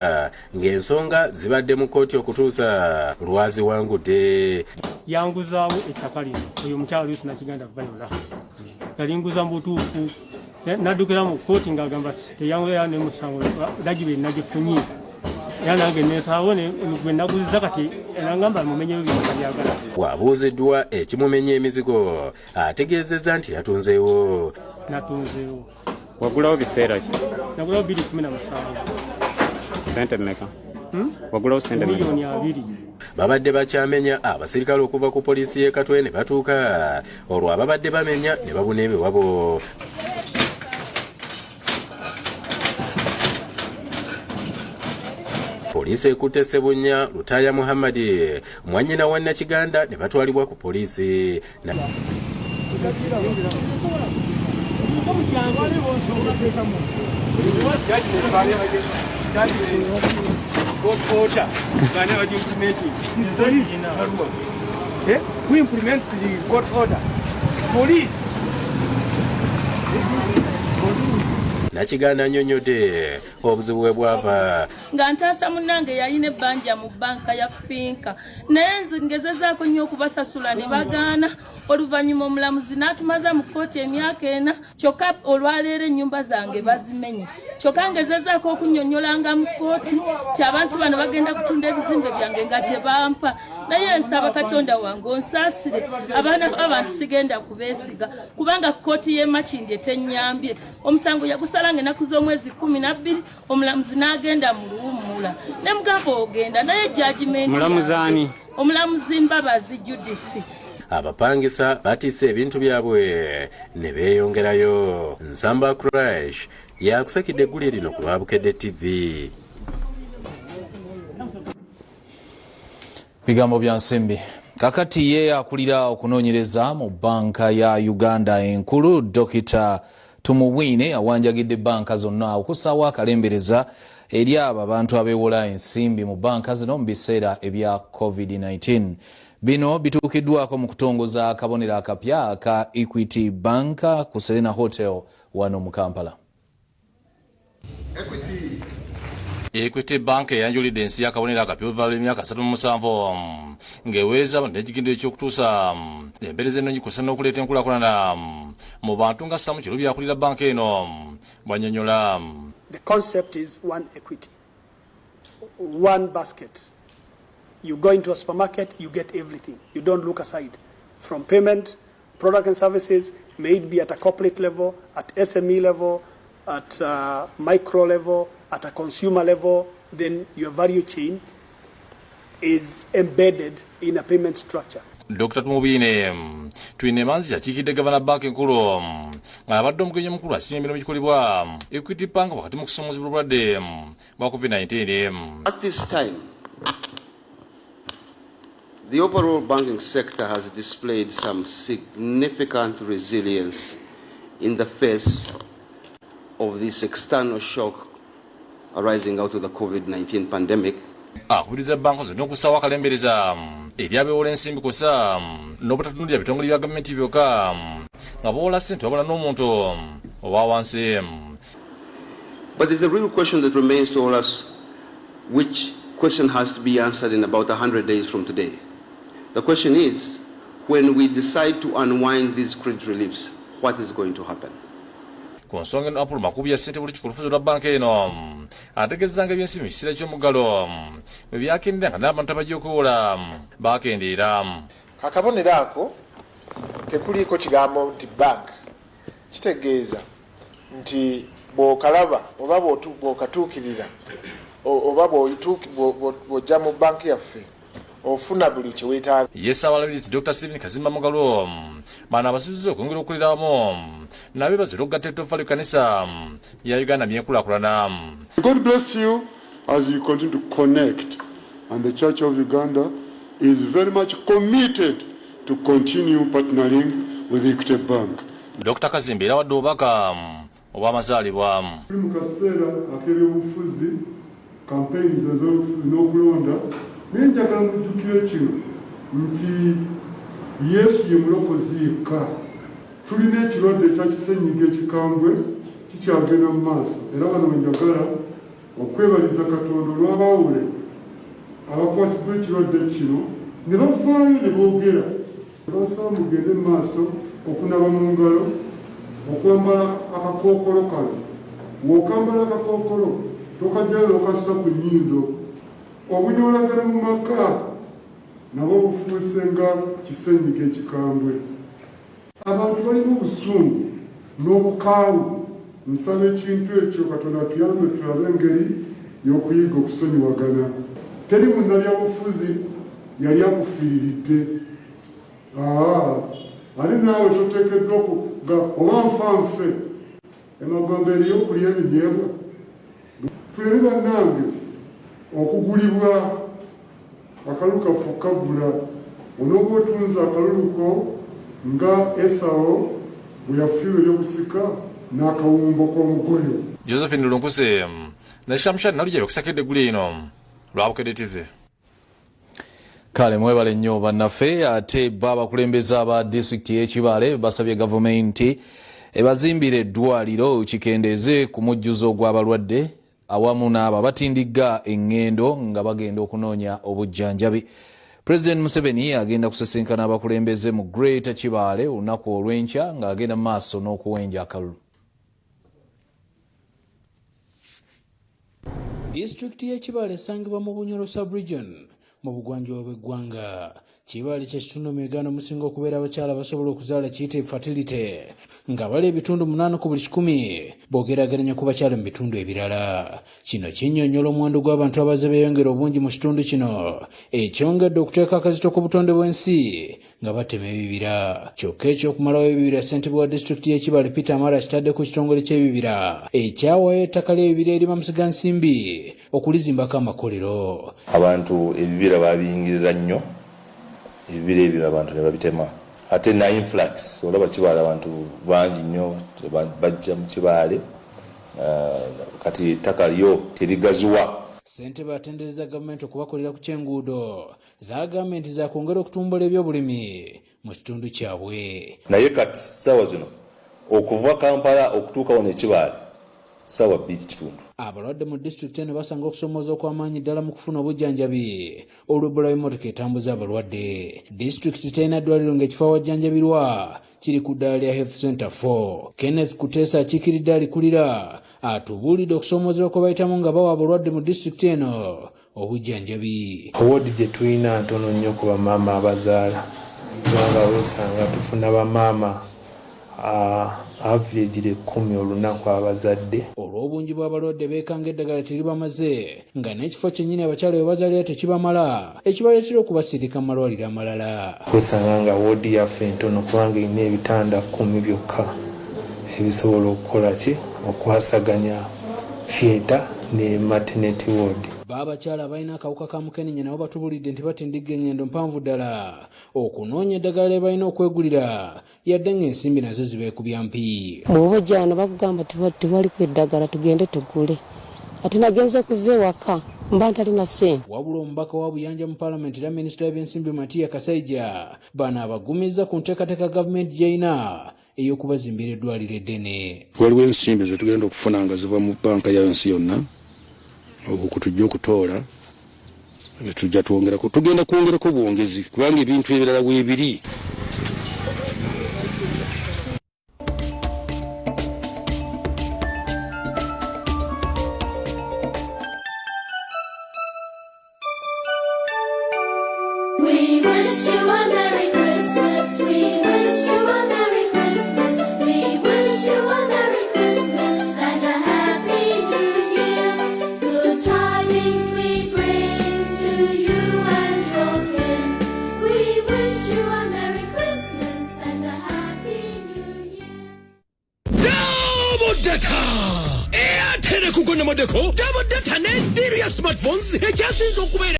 Ng'ensonga zibadde mu kkooti okutuusa lwaziwangudde. Yanguzaawo ettaka lino oyo omukyala Lucy Nakiganda Viola yalinguza mu butuufu, naddukira mu kkooti ng'agamba teyanguza ne musango lagibe nagifunye era nange nensalawo gwe naguziza kati nangamba mumenyeyo byonna byagala. Bw'abuuziddwa ekimumenya emizigo ategeezezza nti yatunzeewo. Natunzeewo. Wagulawo biseera ki? Nagulawo 2017. Sente mmeka? Wagulawo sente mmeka? Miliyoni 20. Babadde bakyamenya abasirikale okuva ku poliisi y'e Katwe ne batuuka, olwo ababadde bamenya ne babuna ebiwabo. Poliisi ekutte Ssebunya Lutaaya Muhammadi, mwannyina wa Nakiganda, ne batwalibwa ku poliisi. Who implements the court order? Police. Nakiganda annyonnyodde obuzibu bwe bwava. Nga ntaasa munnange yalina ebbanja mu bbanka ya Finca, naye nze ngezezaako nnyo okubasasula ne bagaana. Oluvannyuma omulamuzi n'atumaza mu kkooti emyaka 4, kyokka olwaleero ennyumba zange bazimenye. Kyokka ngezezaako okunnyonnyolanga mu kkooti nti abantu bano bagenda kutunda ebizimbe byange nga tebampa, naye nsaba Katonda wange onsaasire, abaana b'abantu sigenda kubeesiga kubanga kkooti y'e Makindye tennyambye. Omusango yagusalanga ennaku z'omwezi 12, omulamuzi n'agenda mu luwummula ne mugamba ogenda naye judgment. Mulamuzi ani? Omulamuzi Mbabazi Judith. Abapangisa batisse ebintu byabwe ne beeyongerayo. Nsamba Crash yakusakidde eggulire lino ku lwa Bukedde TV. Bigambo bya nsimbi. Kakati ye akulira okunoonyereza mu bbanka ya Uganda enkulu, Dokita Tumubwine, awanjagidde bbanka zonna okussaawo akalembereza eri abo abantu abeewola ensimbi mu bbanka zino mu biseera ebya COVID-19. Bino bituukiddwako mu kutongoza akabonero akapya aka Equity Bank ku Serena Hotel wano mu Kampala. Equity Bank eyanjulidde ensi y'akabonero akapya oluvannyuma lw'emyaka 37 ng'eweereza abantu n'ekigendero ky'okutuusa empeereza ennungi kw'ossa n'okuleeta enkulaakulana mu bantu, nga Sam Kirubi akulira banka eno bw'annyonnyola. The concept is one Equity, one basket. You go into a supermarket, you get everything. You don't look aside. From payment, product and services, may it be at a corporate level, at SME level, at micro level, at a consumer level, then your value chain is embedded in a payment structure. Dr Tumubwine Twinemanzi yakiikidde gavana banka enkulu ng'abadde omugenyi omukulu asiima emirimu egikolebwa Equity Bank wakati mu kusoomozebwa obulwadde bwa COVID-19. At this time, the overall banking sector has displayed some significant resilience in the face of this external shock arising out of the COVID-19 pandemic. Akubiriza banka zonna okussaawo akalembereza eri abeewola ensimbi kw'ossa n'obutatunuulira bitongole bya gavumenti byokka nga bawola ssente wabula n'omuntu owa wansi. But there's a real question that remains to all us, which question has to be answered in about 100 days from today. The question is, when we decide to unwind these credit reliefs, what is going to happen? Ku nsonga eno, Apolo Makubi ya ssentebe w'olukiiko olufuzi lwa banka eno ategeeza nga ebyensimbi mu kiseera ky'omuggalo bwe byakendera nga n'abantu abajja okwewola bakendeera. Akabonero ako tekuliiko kigambo nti bank, kitegeeza nti bw'okalaba oba bw'okatuukirira oba bw'ojja mu banki yaffe, ofuna buli kyeweetaaga. Ye Ssaabalabirizi Dr Stephen Kazimba Mugalu bano abasuubiza okwongera okukoleramu n'abeebaza olw'okugatta ettoffaali ku kanisa ya Uganda myenkulaakulana. God bless you as you continue to connect, and the Church of Uganda is very much committed to continue partnering with Equity Bank. Dr Kazimba era awadde obubaka obw'amazaalibwa. Tuli mu kaseera ak'ebyobufuzi, campaigns ez'obufuzi n'okulonda, naye njagala mujjukire kino nti Yesu ye mulokozi yekka. Tulina ekirwadde ekya kisenyiga ekikambwe kikyagenda mu maaso, era bano bwe njagala Okwebaliza Katonda olw'abaawule abakwatiddwa ekirwadde kino ne bavaayo ne boogera. Bansaba mugende mu maaso okunaaba mu ngalo, okwambala akakookolo kano. Bw'okambala akakookolo tokajjayo n'okassa ku nnyindo. Obunyoolagana mu maka nabwo bufuuse nga kisenyiga ekikambwe. Abantu balina obusungu n'obukaawu. Nsaba ekintu ekyo Katonda atuyambe tulabe engeri y'okuyiga okusonyiwagana. Teri munnabyabufuzi yali akufiiriridde. Aa, ate naawe toteekeddwa nga oba nfa nfe. Emagombe eriyo okulya ebinyeebwa. Tuleme bannange okugulibwa. Akalulu kaffe okukagula. Onooba otunze akalulu ko nga Esawo bwe yafiirwa eby'obusika n'akawumbo k'omugoyo. Josephine Lunkuse ne Shamsha Nalugya yokusakedde eggulu eno lwa Bukedde TV. Kale mwebale nnyo bannaffe. Ate bo abakulembeze aba disitulikiti y'e Kibaale basabye gavumenti ebazimbire eddwaliro kikendeeze ku mujjuzo gw'abalwadde awamu n'abo abatindigga eŋŋendo nga bagenda okunoonya obujjanjabi. Pulezidenti Museveni agenda kusisinkana abakulembeze mu Greater Kibaale olunaku olw'enkya ng'agenda mu maaso n'okuwenja akalulu. Disitulikiti y'e Kibaale esangibwa mu Bunyoro sub-region mu bugwanjuba bw'eggwanga. Kibaale kye kitundu mu Uganda omusinga okubeera abakyala abasobola okuzaala kiyite fertility nga bali ebitundu 8 ku buli 100 bw'ogeraageranya ku bakyala mu bitundu ebirala. Kino kinnyonnyola omuwendo gw'abantu abazze beeyongera obungi mu kitundu kino ekyongedde okuteeka akazito ku butonde bw'ensi nga batema ebibira. Kyokka eky'okumalawo ebibira ssentebe wa disitulikiti y'e Kibaale Peter Amara akitadde ku kitongole ky'ebibira ekyawayo ettaka ly'ebibira eri bamusigansimbi okulizimbako amakolero. Abantu ebibira babiyingirira nnyo, ebibira ebyo abantu ne babitema ate na influx olaba Kibaale abantu bangi nnyo bajja mu Kibaale, kati ettaka lyo terigaziwa. Ssentebe atenderezza gavumenti okubakolera ku ky'enguudo z'agambye nti zaakwongera okutumbula ebyobulimi mu kitundu kyabwe. Naye kati ssaawa zino okuva Kampala okutuuka wano e Kibaale ssaawa 2.5. Abalwadde mu disitulikiti eno basanga okusoomooza okw'amaanyi ddala mu kufuna obujjanjabi olw'ebbula ly'emmotoka etambuza abalwadde. Disitulikiti terina ddwaliro ng'ekifo awajjanjabirwa kiri ku ddaala lya Health Center 4. Kenneth Kuteesa akiikiridde alikulira atubuulidde okusoomoozebwa kwe bayitamu nga bawa abalwadde mu disitulikiti eno obujjanjabi. Woodi gye tulina ntono nnyo ku bamaama abazaala kubanga weesanga tufuna bamaama average 10 olunaku abazadde. Olw'obungi bw'abalwadde beekanga eddagala teribamaze nga n'ekifo kyennyini abakyala we bazaalira tekibamala ekibaleetera okubasindika mu malwaliro amalala. Weesanga nga woodi yaffe ntono kubanga erina ebitanda 10 byokka ebisobola okukola ki okwasaganya theatre ne maternity ward. Bo abakyala abalina akawuka ka mukenenya nabo batubulidde nti batindigga engendo mpanvu ddala okunoonya eddagala lye balina okwegulira yadde ng'ensimbi nazo zibeekubya mpi. Bw'oba ojja wano bakugamba tewaliko eddagala tugende tugule. Ate nagenze kuva ewaka mba ntalina ssente. Wabula omubaka wa Buyanja mu palamenti era minisita w'ebyensimbi Matia Kasaija bano abagumizza ku nteekateeka gavumenti gy'erina ey'okubazimbira eddwaliro eddene. Waliwo ensimbi ze tugenda okufuna nga ziva mu bbanka y'ensi yonna okwo tujja okutoola ne tujja twongerako, tugenda kwongerako bwongezi kubanga ebintu ebirala weebiri. We wish you a Merry Christmas. We wish you a Merry Christmas. We wish you a Merry Christmas and a Happy New Year. Good tidings we bring to you and your kin. We wish you a Merry Christmas and a Happy New Year. Double data! Airtel ekugonnomodeko double data ne deal ya smartphones ekyasinze okubeera.